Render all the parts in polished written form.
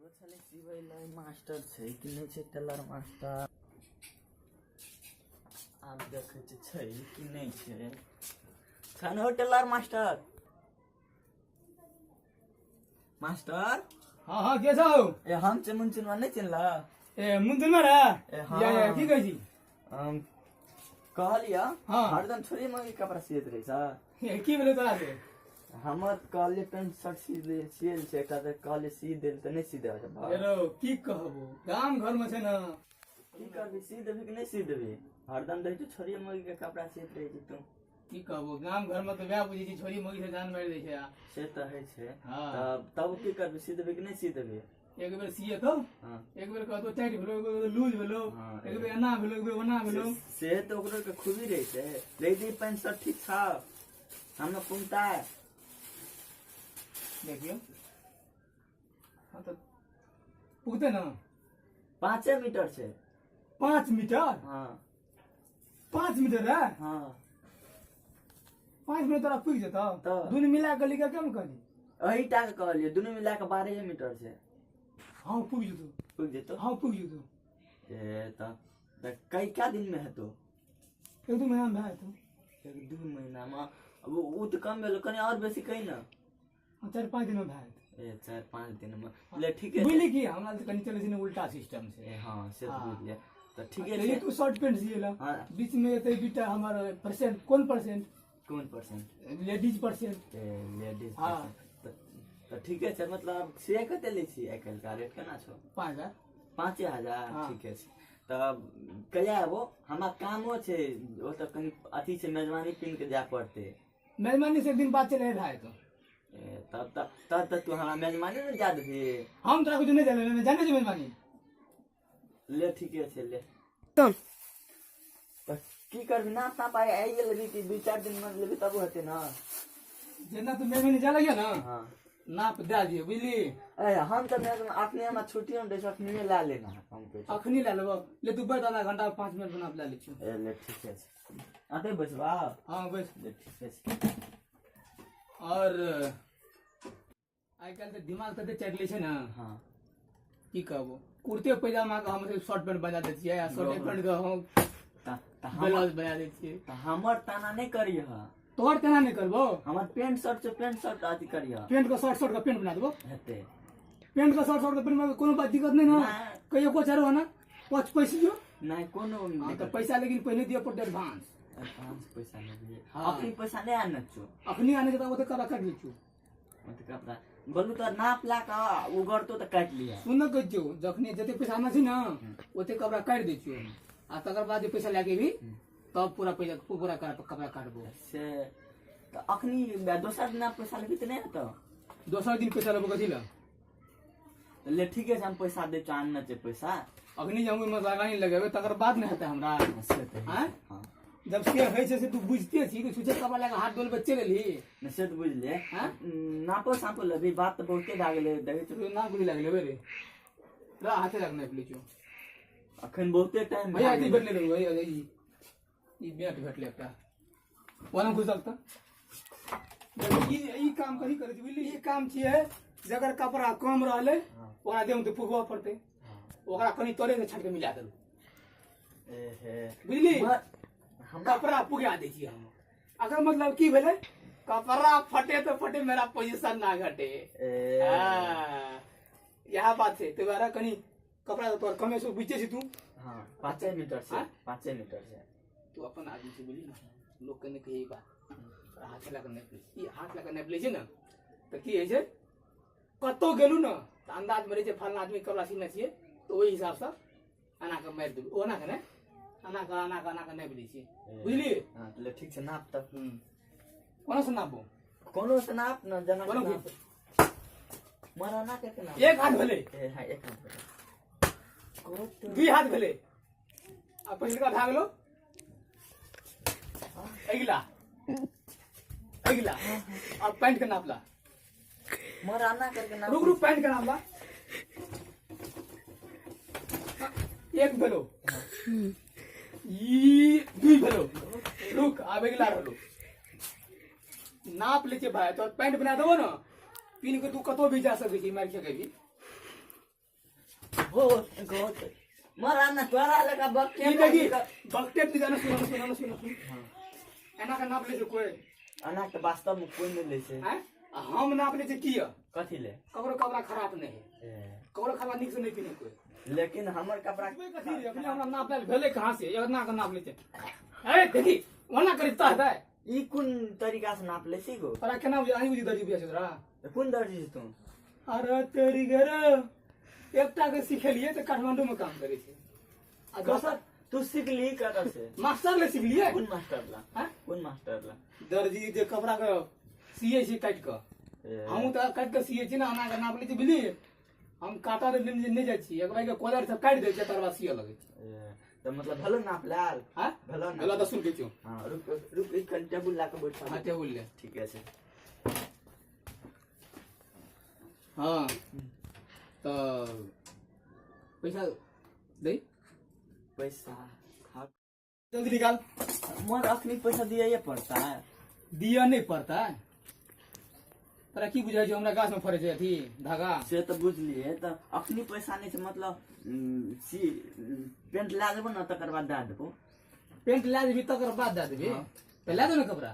हमरो छलै सिबै लए, मास्टर छै कि नहि छै टेलर मास्टर? आब देखै छियै छै कि नहि छै। छै ने हो टेलर मास्टर? मास्टर। हाँ हाँ, के छौ? ए, हम छै मुनचुनवा, नहि चिन्हल? ए मुनचुनवा रे? ए, हाँ। या, या, की कहै छी? हम कहलियै। हाँ। हरदम छोरी मगी कपड़ा सियत रहै छ। ए, की भेलै तोरा से? हमर कहलियै पेंट शर्ट सी दे, सियल छै एकटा, तऽ कहलियै सी देल तऽ नहि सी देबै छै। ए रौ, की कहबो, गाम घर में छै ने। की करबी, सी देबी कि नहि सी देबी? हरदम देखै छियौ छोरी मगी के कपड़ा सियत रहै छी तू। की कहबो, गाम घर में तऽ वएह बुझै छी, छोरी मगी से जान मारि दै छै आ। से तऽ होइ छै। हाँ। तब की करबी, सी देबी कि नहि सी देबी? एक बेर सिए तो हाँ। एक बेर कहतो टाइट भेलो, एक बेर लूज भेलो, हाँ, एक बेर एना भेलो, एक बेर ओना भेलो। से तऽ ओकरो के खूबी रहै छै। लेडी पेंट शर्ट ठीक छौ हमरा पुंगता? देखियौ। हाँ, तऽ पुगते ने। 5 मीटर छै। 5 मीटर? हाँ। 5 मीटर है? हाँ। 5 मीटर तोरा पुगि जेतौ? तऽ? दुनू मिला कऽ लिखा कम कहली? एही टा के कहलियै, दुनू मिला कऽ 12 मीटर छै। हाँ, पुगि जेतौ। पुगि जेतौ? हाँ, पुगि जेतौ। ए तऽ कै दिन मे हेतौ? 1-2 महीना मे भए जेतौ। 1-2 महीना मे? अब उ तऽ कम भेलो, कनि आओर बेसी कही ने। हाँ, 4-5 दिन मे भए जेतौ। ए, 4-5 दिन मे ले, ठीके छै। बुझली कि हमरा तऽ कनि चलै छै ने उल्टा सिस्टम से। ए हाँ, से तऽ हाँ। बुझलियै, तऽ ठीके तऽ छै। तू शर्ट पेंट सिएला? हाँ। बीच में एतै दूटा हमर परसेंट। कोन परसेंट? कोन परसेंट? Ladies percent. ए, लेडीज। हाँ। तऽ ठीके छै। मतलब से कते लै छी? आइ काल्हि का रेट केना छौ? 5000। 5000? हाँ। ठीके छै। तऽ कहिया एबो? हमरा कामो छै ओतऽ, कनि अथी छै, मेजबानी पिन के जाय पड़तै। मेजबानी से एक दिन बाद चले भाई तो। ए, तब तऽ तू हमरा मेजबानी ने जा देबही? हम तोरा कुछ नहीं जाने, जाने छी मेजबानी। ले, ठीके छै, ले। तऽ की करबी, नाप ताप आइ आइए लेबी कि 2-4 दिन मे लेबी तब हेतै ने? जेना तू मेजबानी जा लगिया ना, हाँ। नाप दे दियो, बुझली? ए, हम तऽ अखने हमरा छुट्टी हम दै छै, अखने लए लेना हम कहै छी। अखनी ले लेबो? ले तू बैठ, आधा घंटा 5 मिनट में नाप ले लै छियौ। ए, ले, ठीके छै। अते बैसबा? हाँ, बैठ। ले, ठीके छै। और आइ काल्हि तऽ दिमाग तते चढ़ि लै छै ने। हाँ। की कहबो, कुर्ते पैजामा के हम शर्ट पैंट बना दै छियै आ शर्ट पैंट के हम तऽ हमर ब्लाउज बना दै छियै। तऽ हमर ताना नहि करिह। तोहर केना नहि करबो? हमर पेंट शर्ट छै, पेंट शर्ट अथी करिह। पेंट के शर्ट, शर्ट के पेंट बना देबो। हेतै। पेंट के शर्ट, शर्ट के पेंट में कोनो बात दिक्कत नहीं ना? नहि। कहियो को चारो ना पाँच पैसे दियो। नहि, कोनो। हाँ, तऽ पैसा लेकिन पहिने दिअ पड़तै एडवांस। एडवांस पैसा लेबै? हाँ। अखनी पैसा नहि आनै छौ। अखनी आने के तऽ ओते कपड़ा काटि दै छियौ। ओते कपड़ा बोलू तऽ नाप ला कऽ उगरतो तऽ काटि लिह। सुन, कहै छियौ, जखनी जते पैसा आना छै ने, ओते कपड़ा काटि दै छियौ आ तकर बाद जे पैसा लए के भी तब पूरा पैसा पूरा कपड़ा काटबो। से तऽ अखनी दोसर दिना पैसा लेबी तऽ नहि हेतौ? दोसर दिन पैसा लेबो कथी लए? ले, ठीके छै, हम पैसा देब, आनने छै पैसा। अखनी जे हम ओहिमे लगानी लगेबै तकर बाद ने हेतै हमरा। से तऽ आँय? हाँ। जब से होइ छै से तू बुझते छी कि छुछे कपड़ा लए कऽ हाथ डोलबै चलि एलही। नहि, से तऽ बुझलियै। आँय? नापो सापो लेबी? बात तऽ बहुते भए गेलै, देखै छियौ। तू नाक बुझि लागलै रे, रा हाथे रखने लै छियौ। अखन बहुते टाइम भैया भए अथी गेलै। भेटलै रे भैया, ई ई बैट भेटलै एकटा, ओना घुसल तऽ देखो, ई ई काम कही करै छै, बुझली? ई काम छियै, जकर कपड़ा कम रहलै ओकरा देहमे तऽ पुगबऽ पड़तै, ओकरा कनि तोरे से छाँटि कऽ मिला देलहुँ। एहे। बुझली? हमरा कपड़ा पुगा दै छियै हम। अकर मतलब की भेलै? कपड़ा फटे तो फटे, मेरा पोजीशन ना घटे। ए, हाँ, इएह बात छै। ताहि दुआरे कनि कपड़ा तऽ तोहर कमे से बुझिते छी तू। हाँ, 5 मीटर से। आँय? 5 मीटर से। तू अपन आदमी छै, बुझली ने? लोकके नहि कहियै ई बात। तोरा हाथ लए कऽ नापि लै छी। ई हाथ लए कऽ नापि लै छै ने तऽ की होइ छै, कतहु गेलहुँ ने तऽ अन्दाजमे रहै छै, फलना आदमी कपड़ा सीने छियै तऽ ओहि हिसाबसँ एना कऽ मारि देबै, ओना कऽ नहि, एना कऽ, एना कऽ, एना कऽ नापि लै छियै, बुझलियै? हाँ, ले, ठीक छै, नाप तऽ। कोना से नापबो? कोनो से नाप न, जेना कोनो नाप। मराना करके नाप। एक हाथ भेलै। ए, हाँ, एक हाथ भेलै। दुई हाथ भेलै आ पहिलका भए गेलो अगिला, अगिला। अब पैंट के नापला। मराना करके नाप। रुक रुक, पैंट के नापला। एक भेलो, ई दुई भेलो, रुक, आब अगिला रहलो। नाप ले छै भाई, तो पैंट बना देबो ने, पिन के तू कतौ भी जा सकै छी, मारि खेके भी। बहुत बहुत मरा ना तोरा लगा बकटे। ई देखी बकटे भी जाना। सुनो सुनो सुनो सुनो, एना के नाप ले छै कोई? एना के वास्तव में कोई नहीं ले छै। हैं, आ हम नाप ले छै किया? कथी ले? ककरो कपड़ा खराब नहीं है, ककरो कपड़ा नीक से नहीं पिने कोई। लेकिन हमर कपड़ा कथी रे, अखनी हमरा नाप लेल भेलै कहाँ से? एना के नाप ले छै। ए देखी ओना करी त हेतै। ई कोन तरीका से नाप ले छी गो? तोरा केना बुझ अहीं बुझी दर्जी बुझै छै तोरा? कोन दर्जी छै तू? अरे तेरी गर, एकटा के सिखेलिए तऽ काठमांडू में काम करे छै। आ दोसर तू सिखली कतऽ से? मास्टर ले सिखलिए। कोन मास्टर ला? हैं? कोन मास्टर ला? दर्जी जे कपड़ा के सिए छै काटि कऽ। हमहूँ तऽ काटि कऽ सिए छी ने, एना के नाप लै छी बुझलिए। हम काटा रे नहि जाइ छी, एक भाई के कोदारि सब काटि दै छै तकर बाद सिए लगै छै। तऽ मतलब भलो नाप लाल? हैं? भलो नाप। भलो तऽ सुन के छियौ। हाँ रुक रुक, एक कनि टेबुल ला के बैठा। हाँ टेबुल ले। ठीके छै। हाँ तऽ पैसा दे। पैसा हाँ जल्दी निकाल। मोर अखनी पैसा दिए पड़ता है? दिया नहीं पड़ता है। तोरा की बुझाइ छौ हमरा गाछ में फड़ै छै अथी धागा? से तऽ बुझलिए, तऽ अखनी पैसा नहीं छै, मतलब सी पेंट ला देबो ना तकर बाद दए देबो। पेंट ला देबी तकर बाद दए देबी? तऽ ला दे ने कपड़ा।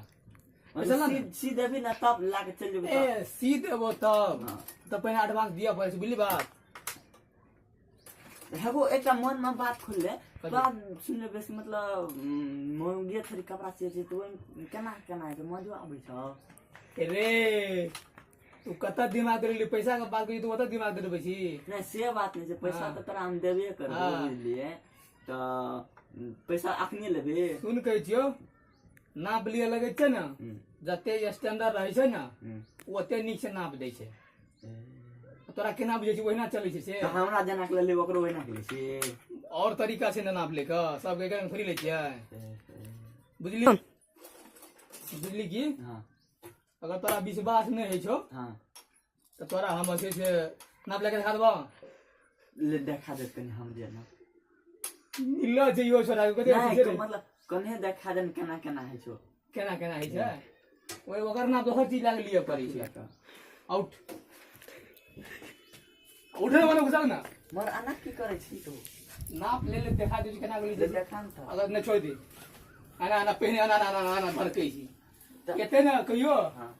पैसा ला ने। सी देबी ना तब ला के चलि जेबो। ए सी देबो तब तऽ पहिने एडवांस दिअ पड़ै छै, बुझली बात? हेगो एकटा मन में बात खुलले, तोरा सुनले बेसी मतलब मौगिए थोड़ी कपड़ा सियै छै तऽ ओहिमे केना केना होइ छै, मजो आबै छौ? रे तू कतऽ दिमाग देली? पैसा के बात करी तू ओतऽ दिमाग देबै छी? नहीं से बात नहीं छै, पैसा तऽ तोरा हम देबे करबो बुझलिए। तऽ पैसा अखने लेबे? सुन कहै छियौ, नाप लिअ लगै छै ने, जते स्टैंडर्ड रहै छै ने ओते नीक से नाप दै छै। तोरा केना बुझै छै ओहिना चलै छै से? हमरा जेना के लेबै ओकरो ओहिना के लै छियै। और तरीका छै ने नाप ले के, सबके एक रंग थोड़ी लै छियै। बुझली? बुझली की? हाँ। अगर तोरा विश्वास नहि होइ छौ हाँ तऽ तोरा हम जे छै नाप लए के देखा देबौ। ले देखा दे कनि हम जे ना मिललो जइयो छोरा के नहीं मतलब कने देखा दे केना केना होइ छौ। केना केना होइ छै ओहि ओकर नाप दोसर चीज लाग लिअ पड़ै छै। आउट उठे वाला घुसा ना। मर अना की करै छी तू? नाप ले ले देखा दे केना गेलै। देखा न अगर नहि छोड़ दे आना आना पहिने आना आना आना भड़कै छी एते ने कहियो।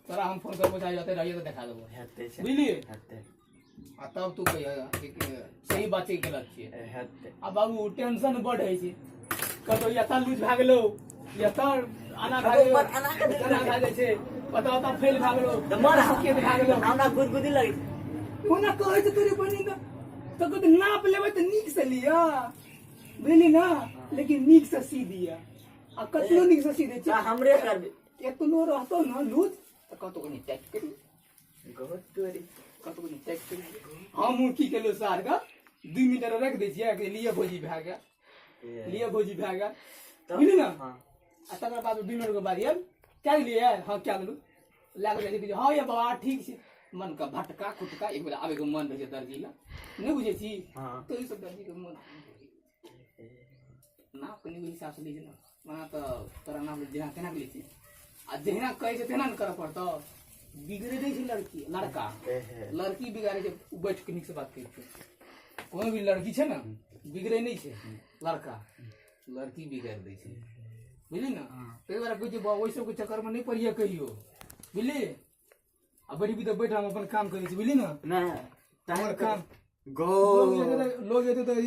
तोरा हम फोन करबो चाहे एते रहिए तऽ देखा देबो। हेतै छै बुझलिए? हेतै। आ तब तू कहियो सही बात छै गलत छियै। हेतै। आ बाबू टेंशन बड होइ छै, कतौ एतऽ लूज भए गेलौ, एतऽ आना भए गेलौ, आना भए जाइ छै, ओतऽ ओतऽ फेल भए गेलौ, भए गेलौ, हमरा गुदगुदी लगै छै। ओना कहै छै तोरे बहिन तऽ कहतै नाप लेबै तऽ नीक से लिअ, बुझली ना, लेकिन नीक से सी दिअ। आ कतनो नीक से सी दै छै हमरे करबै। एतनो रहतौ ने लूज तऽ कतौ कनि टाइट करी, कतौ कनि टाइट करी। हमहूँ की केलहुँ सार के 2 मीटर राखि दै छियै, लिअ भौजी भए गेल, लिअ भौजी भए गेल, बुझली ने। आ तकर बाद 2 मिनट के बाद आयल, कए देलियै? हाँ कए देलहुँ। लए कऽ जाइ छै, हाँ ये बाबा ठीक छै। मन के भटका खुटका एक बेर आबैके मन रहै छै दर्जी लए, नहि बुझै छी? तऽ ओहि सब दर्जीके मन नाप कनि ओहि हिसाबसँ लै छै ने। ओना तऽ तोरा नाप जेना तेना लै छै, आ जहिना कहै छै तेना ने करऽ पड़तौ। बिगड़ै दै छै लड़की, लड़का लड़की बिगाड़ै छै। बैठ के नीक से बात करै छै, कोनो भी लड़की छै ने बिगड़ै नहि छै, लड़का लड़की बिगाड़ि दै छै, बुझली ने। ताहि दुआरे कहै छै ओहि सबके चक्करमे नहि पड़िए कहियो, बुझली। आ बैठबी तऽ बैठ, हम अपन काम करै छी, बुझली ने। हमर काम गो लोग एतै तऽ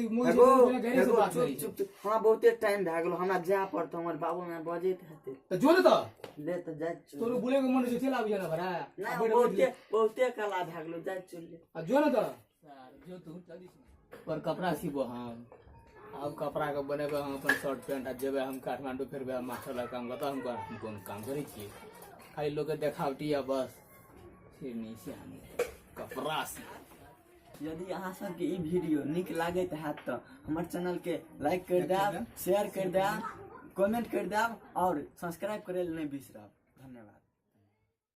हमरा बहुते टाइम भए गेल, हमरा जाय पड़तौ, हमर बाबू माय बजैत हेतै। तऽ जो ने तऽ ले तऽ जाइ छियौ। तोरो बोले के मन छै चलि आबिहे ने भरा। नहि बहुते बहुते कला भए गेलौ, जाइ छियौ। आ जो ने तऽ जो तू जल्दी पर कपड़ा सीबो हम। आब कपड़ा के बनेबै हम अपन शर्ट पेंट, आ जेबै हम काठमांडू, फेर मास्टर लग काम बताउ हम कोन काम करै छियै? खाली लोकके देखावटी आ बस, से नहि छै हम कपड़ा सी। यदि अहाँ सबके ई वीडियो नीक लागैत हैत तऽ हमर चैनल के लाइक कर देब, शेयर कर देब, कमेंट कर देब और सब्सक्राइब करे ले नहीं बिसरब।